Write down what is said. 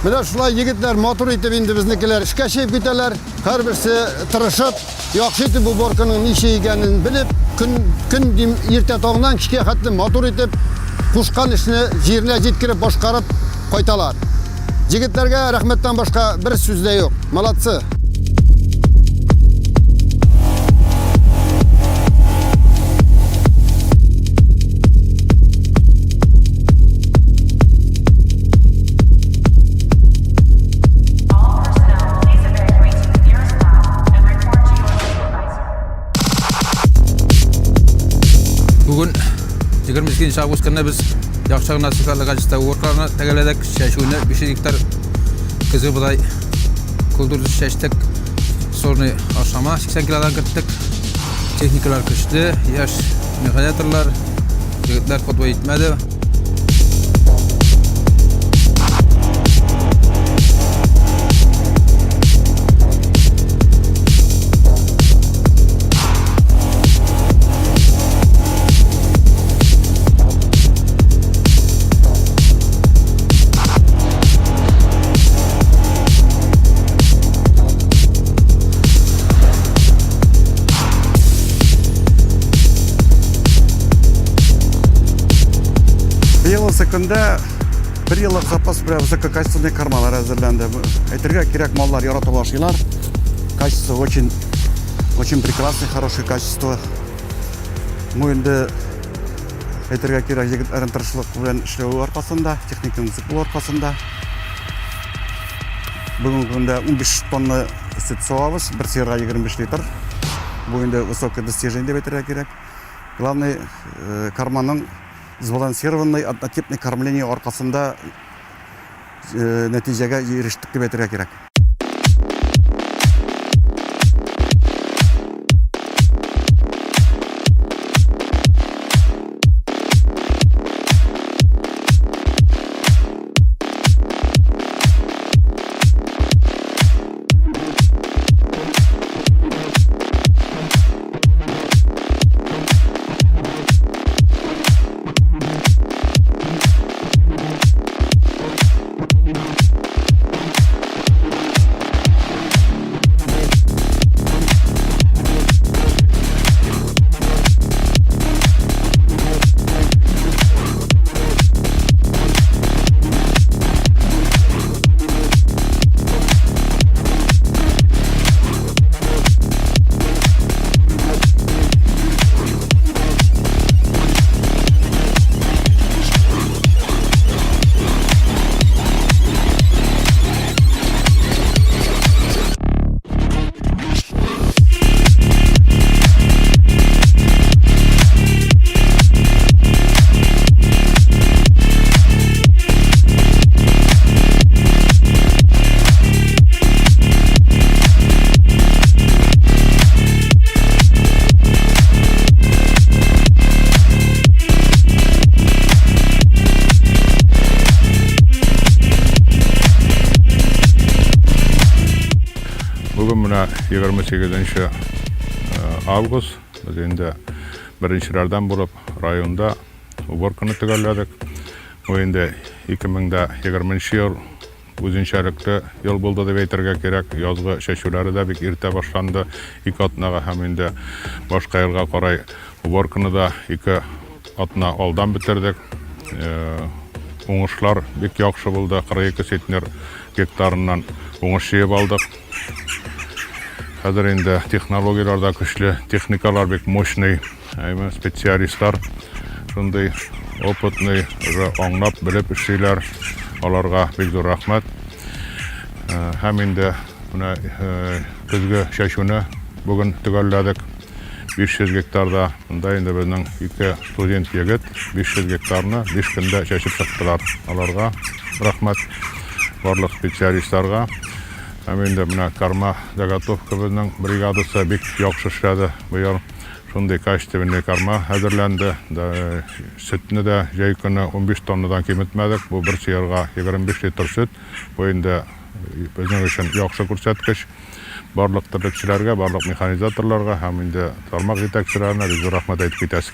Менә шулай егетләр матур итеп инде безнекеләр эшкә чыгып китәләр. Һәрберсе тырышып, яхшы итеп уборканың ничә икәнен белеп, көн, көн дим, иртә таңнан кичкә хәтле матур итеп, кушкан эшне җиренә җиткереп башкарып кайталар. Егетләргә рәхмәттән башка бер сүз дә юк. Молодцы! Бүген 22 август көнне без яхшы гына сыйфатлы качествода уборкаларны тәгәләдек. Чәчүне 500 гектар көзге бодай культурасы чәчтек. Сорный ашлама 80 килодан керттек. Техникалар көчле, яшь механизаторлар, егетләр подвой итмәде. Быелгысы көндә бер еллык запас белән высококачественный кормалар әзерләнде. Әйтергә кирәк, маллар яратып ашыйлар. Качество очень, очень прекрасное, хорошее качество. Бу инде әйтергә кирәк, егетләрнең тырышлык белән эшләве аркасында, техниканың зур булуы аркасында. Бүгенге көндә 15 тонна сөт савабыз, бер сыерга 25 литр. Бу инде высокое достижение дип әйтергә кирәк. Главный, э, корманың сбалансированный однотипный кормление аркасында э, нәтиҗәгә ирештек дип әйтергә кирәк. Бүген менә 28 э, август. Без инде беренчеләрдән булып районда уборканы төгәлләдек. Бу инде 2020 ел үзенчәлекле ел булды дип әйтергә кирәк. Язгы чәчүләре дә бик иртә башланды. Ике атнага һәм инде башка елга карай уборканы да ике атна алдан бетердек. Э, уңышлар бик яхшы булды. 42 центнер гектарыннан уңыш җыеп алдык. Хәзер инде технологияләр дә көчле, техникалар бик мощный, әйме, специалистлар шундый опытный, уже аңлап, белеп эшлиләр. Аларга бик зур рәхмәт. Э, һәм инде менә э, көзге чәчүне бүген төгәлләдек. 500 гектарда. Монда инде безнең ике студент егет 500 гектарны 5 көндә чәчеп чыктылар. Аларга рәхмәт барлык специалистларга. Һәм инде менә корма заготовка безнең бригадасы бик яхшы эшләде быел. Шундый качественный корма әзерләнде. Сөтне дә җәй көне 15 тоннадан киметмәдек. Бу бер сыерга 25 литр сөт. Бу инде безнең өчен яхшы күрсәткеч. Барлык терлекчеләргә, барлык механизаторларга һәм инде тармак җитәкчеләренә бик зур рәхмәт әйтеп китәсе килә.